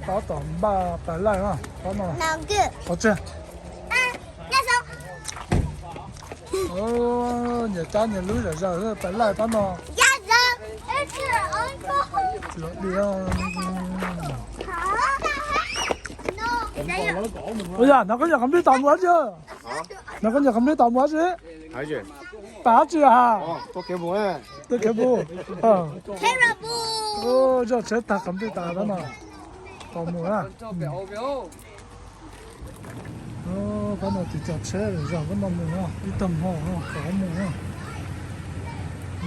Tab tom npaj pais laij no, tab no. Qhov tsev. Nyias cab nyias lub zom zaws pais laij tab no. Ua yam no koj nyuam qhov npij tas mus dab tsi? No koj nyuam qhov npij tas mus dab tsi? Pais dab tsi ha? Tuaj khiav mus. Zoj tsheb tag qhov npij tas tab no. Tos mus na. Tab no tiv cov tsheb zog koj no mus no, ib tag hmo no kom mus no.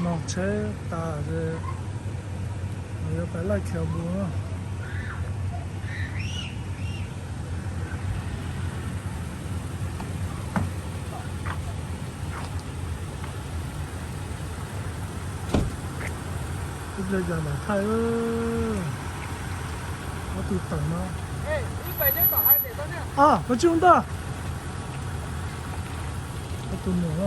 No tsheb tas es yuav pais laij khiav mus no. Ib pliag cas lam thaij, ob tug tawm no. A, koj tsis ua ntag. Ob tug mus.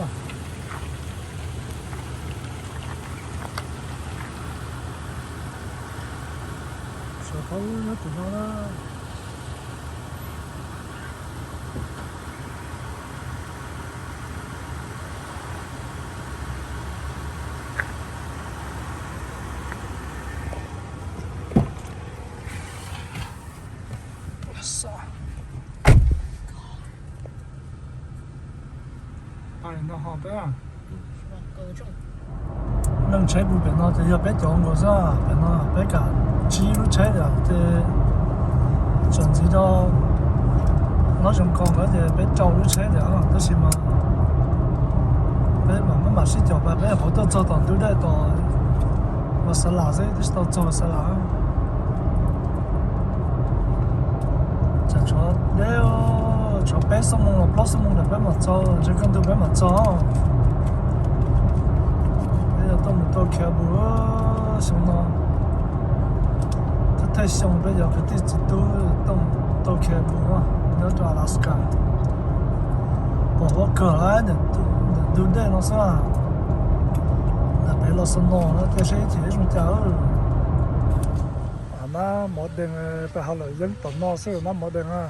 Saum qhov ub nyob tim no na. Neeg tsheb puag pem no ces yog peb cov nkaus xwb, pem no peb kam tsib lub tsheb tiag ces txawm ntxiv rau nyob zoo ko nkawd ces peb rau lub tsheb tiag, tab sis mas peb mam maj mam sib caum pas peb nyuam qhuav tuaj txog tom ntug dej tom Vas Xav Las xwb, twb tsis tau txog Vas Xav Las. Tsam tshuav deb, tshuav peb xuab moos los plaub xuab moos ntawm peb mam txog, ntshe kaj ntug peb mam txog. Peb yuav tuaj mus tau khiav mus xyoo no, thawj thawj xyoo peb cov kwv tij txiv tub tuaj mus tau khiav mus nyob rau Alaska. Pom huab kawg ntawm ntug dej no xwb. Ntawm pem los xo no no tej seb ib chim zoo cas. Nab mov dees, peb ho los yeeb tom no xwb nab mov dees na.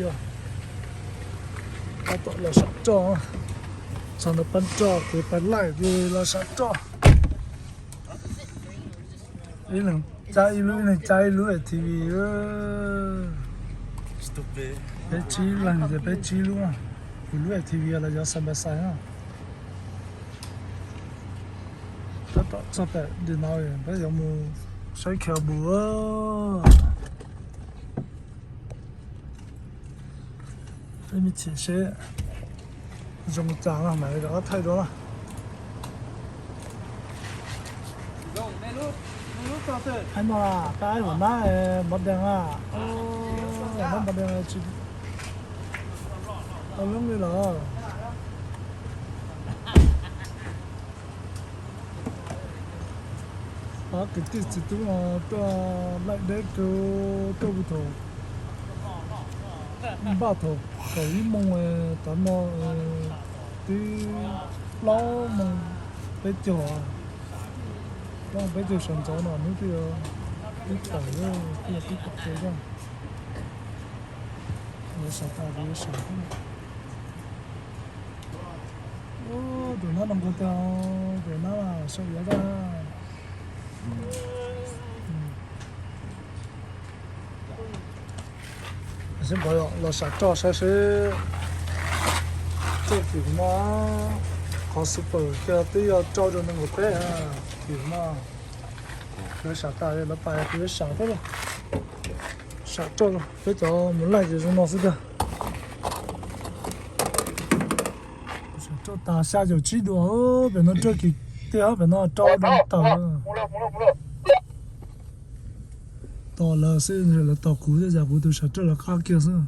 Yog tab tom los sam roj, txog ntawm pab roj ces pab laij ces los sam roj. Ib leeg cab ib lub, ib leeg cab ib lub A T V. Peb tsib leeg ces peb tsib lub, kuv lub A T V los yog side by side na. Tab tom txog pem dim no peb yuav mus saib cowboy. Peb me chim seb zoo cas no mam li rov qab thaij dua na. Aib no, peb aib huam nab mov dees na. Nab mov dees tsis tau loob li lawm. Pab kwv tij txiv tub no tuaj laij deb kawg, tuaj puag thaum npaj thaum kaum ib moos tav no, twb plaub moos peb caug, plaub moos peb caug sawv ntxov no hnub twb twb tawm, twb yog twb tawm kawg zog. Yuav sawv tas kuv yuav sawv thiab. Tus nab no nkaus tiag, tus nab saum yav daj. Sib npav los sam roj saib seb, roj tim kuv no, qhov super kiag twb yog rau rau nees nkaum peb tim kuv no. Lawv sam tas lawv pais kuv yuav sam thiab. Sam roj peb cov mus laij ces zoo no xwb tiag. Sam roj tas xya caum tsib duas, pem no roj kim tiag, pem no rau rau tawm. Tos lawv xwb, lawv tos kuv thiab, cas kuv tus sam roj lawv qab kiag xwb.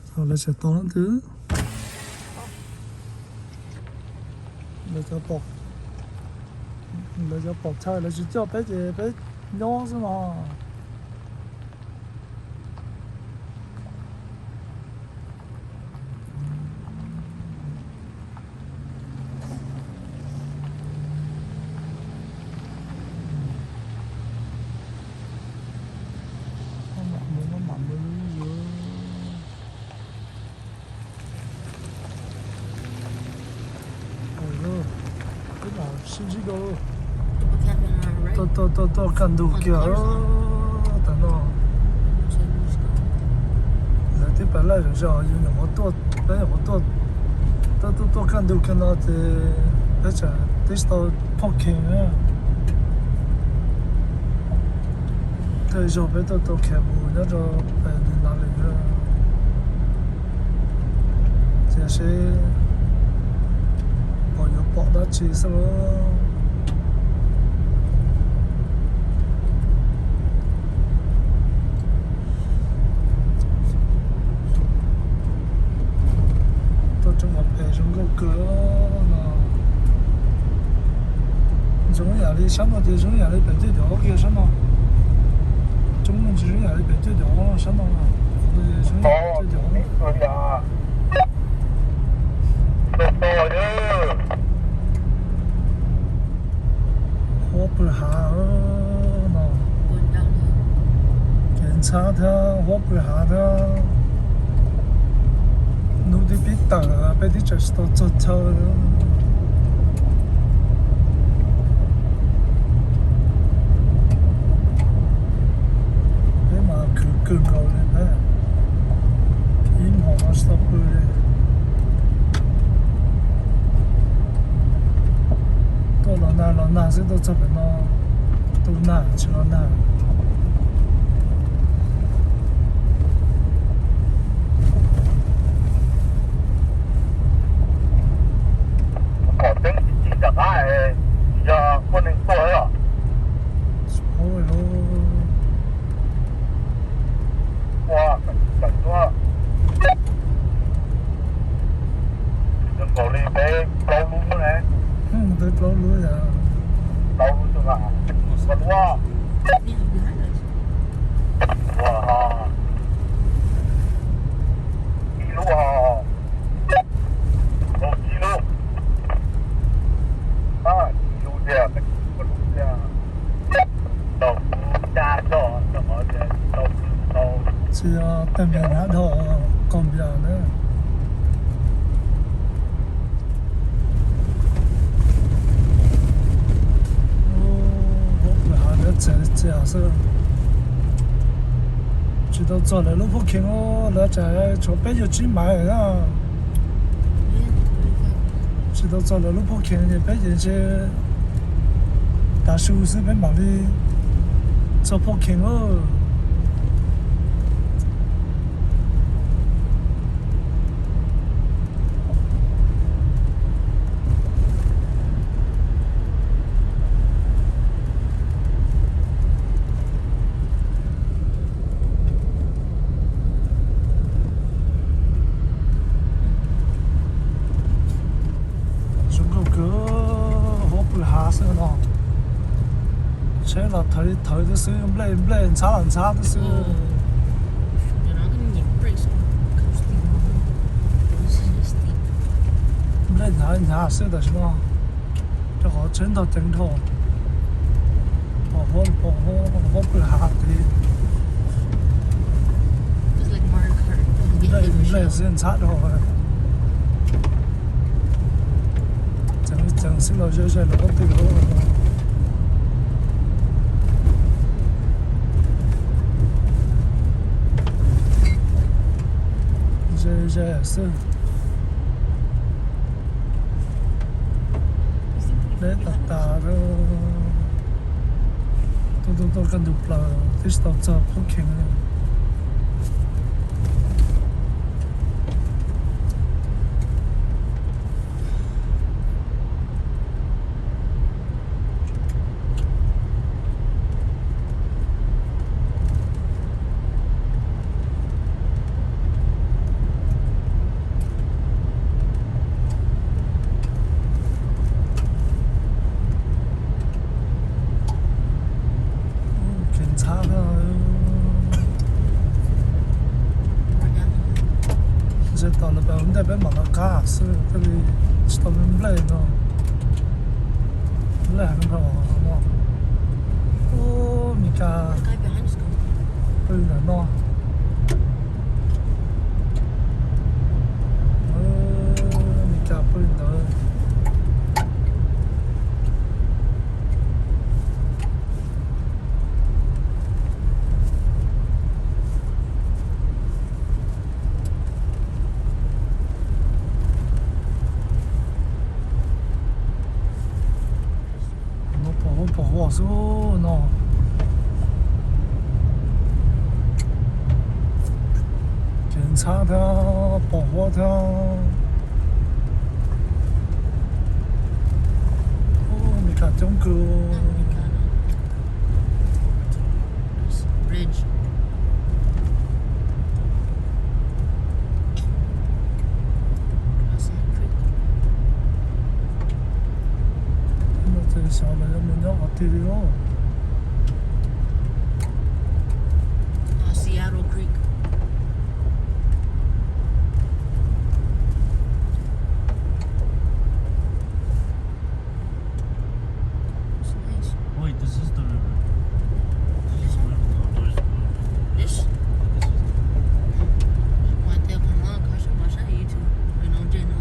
Thaum lawv tseem tos leej twg, lawv cov pom, lawv cov pom chaw lawv tsis coj peb ces peb nyob xwb no. Sib ntsib dua, tuaj tuaj tuaj kaj ntug kiag tam no. Lawv twb pais laij zom zaws, yus nyuam qhuav tuaj, peb nyuam qhuav tuaj, tuaj tuaj kaj ntug kiag no ces peb tseem tib tsis tau phooj khees na. Tej zaug peb tuaj tau khees mus nyob rau pem li no lawm, ces seb puas yuav pom dab tsi xwb lauj. Tuaj rau qhov pem zoo nkauj kawg no. Zoo yam li sab no ces zoo yam li pem tej cov kiag sab no. Coob no tsis zoo yam li pem tej cov sab no, zoo yam li pem tej cov. Huab pw hav no, kev ntxhab thiab huab pw hav thiab. Hnub twb pib tawm peb twb tseem tsis tau txog chaw. Peb mas khwv kawg nkaus li thiab, ib hmos no tsis tau pw li. Tuaj los nag los nag xwb, tuaj txog pem no tu nag tsis los nag. Pom teeb tsis tsis rov qab, yog muaj neeg tuaj os. Ua, tawm tuaj. Zoo nkaus li peb plaub lub ne. Peb plaub lub yog. Plaub lub xwb mas. Ua lub. Ua, ib lub os. Ua ib lub. Ib lub tiag, ua lub tiag. Tsis yog tej me nyuam dhau kom npias na. Huab pw hav lawv txias txias xwb. Tsis tau txog lawv lub phuj khees, lawv tsam tshuav peb caug tsib maiv na. Tsis tau txog lawv lub phuj khees ces peb ces ntshe tav su xwb peb mam li txog phuj khees lauj. Zoo nkauj kawg, huab pw hav xwb no. Tsheb los thawv li thawv xwb xwb, nplej nplej ntxhab los ntxhab xwb xwb. Nplej hnyav hnyav xwb tam sim no, rau qhov tsheb ntog ceev dhau. Pom huab, pom huab pw hav tid. Nplej xwb ntxhab dhau. Tseem tseem xwb los ze ze lawm ob tug. Ze ze xwb. Deb tas tas, tuaj tuaj tuaj kaj ntug plaws twb tsis tau txog phuj khees li. Kev ntxhab, ntshe tos lawv pem ua ntej peb mam rov qab xwb thiaj li tsis tau nplej no. Nplej heev dhau no. Ub, Mes Kas pw ntawm no. Mes Kas pw ntawd. Xub no ces ntxhab thiab pos huab thiab. Ub, Meskas coob kawg. Xyov lawv yuav mus nyob qhov twg li os. Wait, this is the river. This one? Outdoors. This? Ua tej qhov no kho siab pom sab YouTube, no.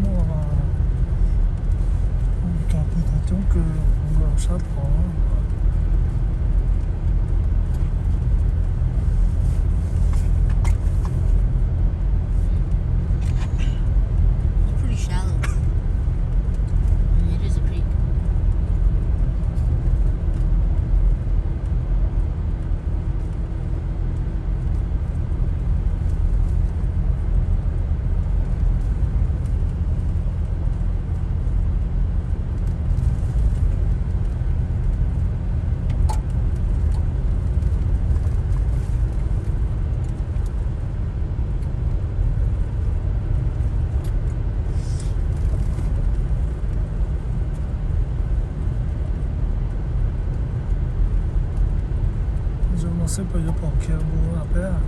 Muaj, ua cas pw tau coob kawg nkaus sab tod. It's pretty shallow. I mean, it is a creek. Zoo no xwb puas yuav pom khiav mus peb?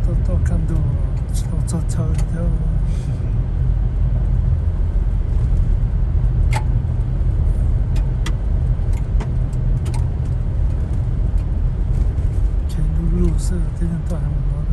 Tuaj tuaj kaj ntug tsis tau txog chaw thiab. Ces du lug xwb, tib neeg tuaj heev no.